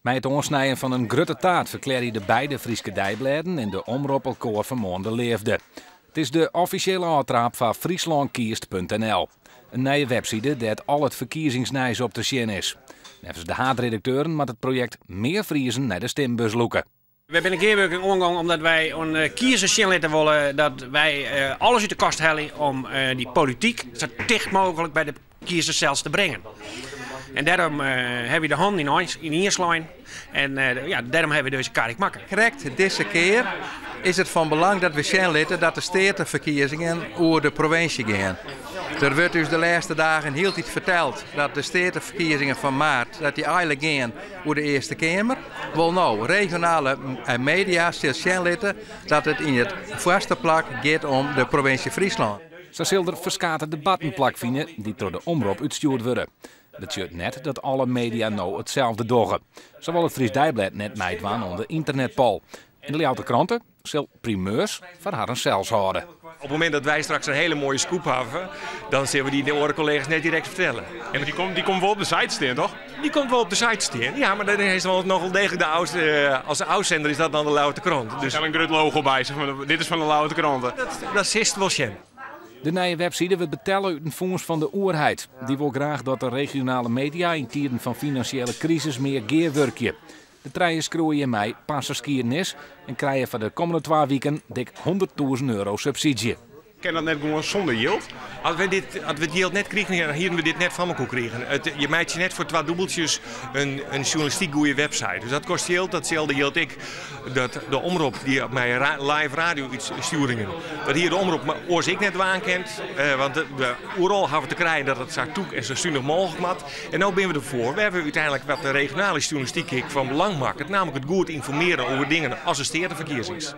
Mei it oansnijen fan in grutte taart ferklearje de beide Fryske deiblêden en de Omrop elkoar fan 'e moarn de leafde. It is de offisjele ôftraap foar FryslânKiest.nl, in nije webside dêr't al it ferkiezingsnijs op te sjen is. Neffens de haadredakteuren moat it projekt mear Friezen nei de stimbus lûke. Wy binne gearwurking oangong omdat wy oan kiezers sjen litte wolle dat wy alles út de kast helje om dy polityk sa ticht mooglik by de kiezers sels te bringen. En dêrom hawwe wy de hannen ynien slein en ja, dêrom hawwe wy dizze kar ek makke. Krekt dizze kear is it fan belang dat we sjen litte dat de steateferkiezingen oer de provinsje gean. Der wurdt ús de lêste dagen hieltyd ferteld dat de steateferkiezingen fan maart dat dy eigenlik gean oer de Earste Keamer. Wol no, regionale media sil sjen litte dat it yn it foarste plak giet om de provinsje Fryslân. Sa sil der ferskate debatten plakfine dy't troch de Omrop útstjoerd wurde. Betsjut net dat alle media no itselde dogge. Sa wol it Friesch Deiblêd net meidwaan oan de ynternetpoll. En de Ljouwerter Krante sil primeurs foar harren sels hâlde. Op it momint dat wy straks in hiele moaie scoop hawwe, dan sille we dy de oare kollega's net direkt fertelle. En dy komt wol op de site stean, toch? Dy komt wol op de site stean, ja, mar dan is it noch wol deeglik de as ôfsender is dat dan de Ljouwerter Krante. Dus der in grut logo by, sa fan, dit is fan de Ljouwerter Krante. Dat silst wol sjen. De nije webside wurdt betelle út in fûns fan de oerheid. Dy wol graach dat de regionale media yn tiden fan finansjele krisis mear gearwurkje. De trije skriuwe hjirmei parseskiednis en krije foar de kommende twa wiken dik 100.000 euro subsydzje. Kin dat net gewoan sûnder jild? As we dit, as we it jild net krigen hiene, dan hiene we dit net foar mekoar krigen. It, je meitsje net foar twa dûbeltsjes in, in sjoernalistyk goede website. Dus dat kostet jild, datselde jildt ek dat de Omrop dy mei live radio-útstjoeringen, dat hie de Omrop oars ek net dwaan kind. Want de, oeral hawwe we te krijen dat it sa tûk en sa sunich mooglik moat. En no binne we derfoar wêr't we úteinlik wat de regionale sjoernalistyk ek fan belang makket, nammentlik it goed ynformearjen oer dingen as de steateferkiezings.